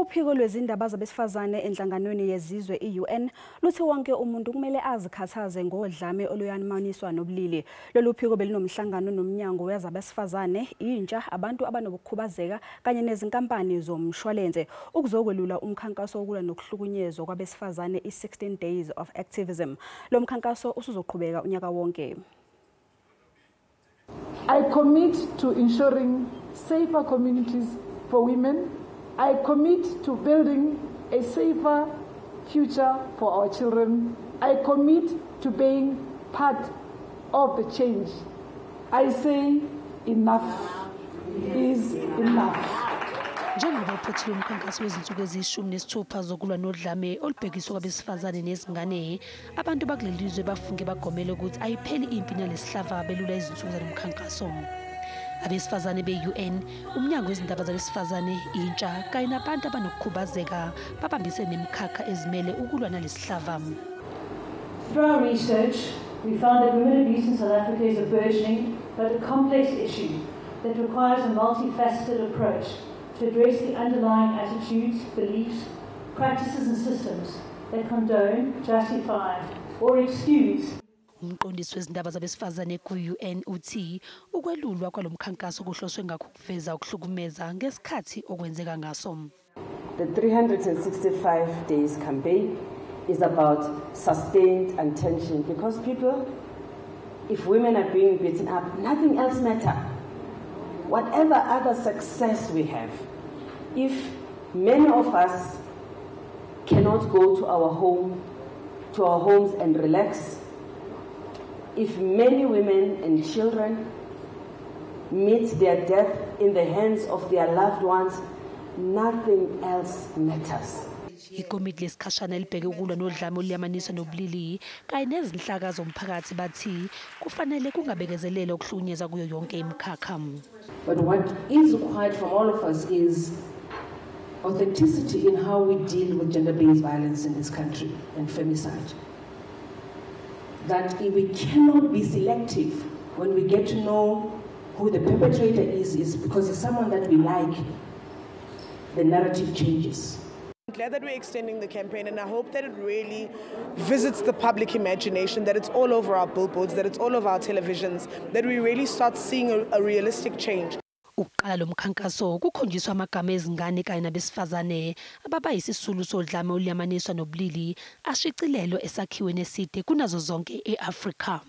Uphiko lwezindaba zabesifazane enhlanganweni yezizwe i-UN luthi wonke umuntu kumele azikhathaze ngodlame oluyamaniswa nobulili. Lolu phiko belinomhlangano nomnyango wezabesifazane, intsha, abantu abanokukhubazeka kanye nezinkampani zomshwalense ukuzokwelula umkhankaso wokulwa nokuhlukunyezwa kwabesifazane i-16 Days of Activism. Lo mkhankaso usuzoqhubeka unyaka wonke. I commit to ensuring safer communities for women. I commit to building a safer future for our children. I commit to being part of the change. I say enough is enough. Njengoba uphothile umkhankaso wezinsuku eziyi-16 zokulwa nodlame olubhekiswe kwabesifazane nezingane, abantu bakuleli lizwe bafunge bagomele ukuthi ayipheli impi nalesihlava belula izinsuku zalo mkhankaso. Abesifazane be-UN, umnyango wezindaba zabesifazane, intsha kanye nabantu abanokukhubazeka babambise nemikhakha ezimele ukulwa nalesihlava. Through our research, we found that women abuse in South Africa is a burgeoning but a complex issue that requires a multifaceted approach to address the underlying attitudes, beliefs, practices and systems that condone, justify or excuse. Umqondisi wezindaba zabesifazane ku-UN uthi ukwelulwa kwalomkhankaso kuhloswe ngakho ukuveza ukuhlukumeza ngesikhathi okwenzeka ngaso. The 365 days campaign is about sustained attention because people, if women are being beaten up, nothing else matters. Whatever other success we have, if many of us cannot go to our home, to our homes and relax, if many women and children meet their death in the hands of their loved ones, nothing else matters. Ikomiti lesikhashana elibheke ukulwa nodlame oluyamaniswa nobulili kanye nezinhlaka zomphakathi bathi kufanele kungabekezelelwa ukuhlukunyezwa kuyo yonke imikhakha. But what is required from all of us is authenticity in how we deal with gender-based violence in this country and femicide. That we cannot be selective when we get to know who the perpetrator is because it's someone that we like, the narrative changes. I'm glad that we're extending the campaign, and I hope that it really visits the public imagination, that it's all over our billboards, that it's all over our televisions, that we really start seeing a realistic change. Ukuqala lo mkhankaso kukhonjiswa amagama ezingane kanye nabesifazane ababa yisisulu sodlame oluyamaniswa nobulili ashicilelwe esakhiweni eside kunazo zonke e-Afrika.